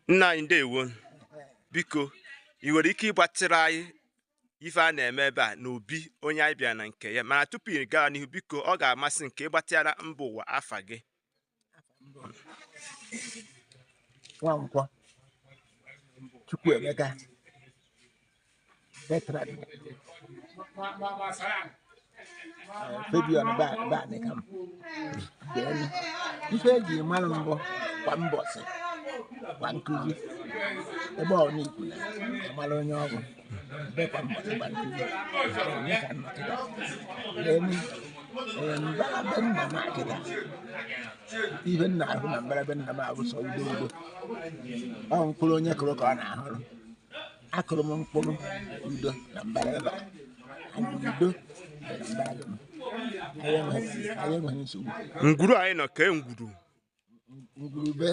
Nna anyị, ndewo. Biko, ị nwere ike ịgbatịrị anyị ife a na-eme ebe a n'obi onye anyị bịara na nke ya? Mana tupu ị gaa n'ihu, biko, ọ ga-amasị nke ịgbatịara mba ụwa afa gị. Nwankwọ Chukwuemeka Bertrand Fabian Banikam. Then ife eji mara mbụ kwa mbọsị kwa nkụzi ebe ọ n'ikwu na amara onye ọgwụ ebe kwa mbọsị kwa nkụzi onye ka nọ kịta. Then mbara be nna m kịta, ihe nna ahụ na mbara be nna m abụ sọ udo udo. Ọ mkpụrụ onye kụrụ ka ọ na-ahụrụ. Akụrụ m mkpụrụ udo na mbara ebe a, and udo dị na mbara be m. Anyị enweghị nsogbu. Ngwuru anyị nọ kee ngwuru? Ngwurube.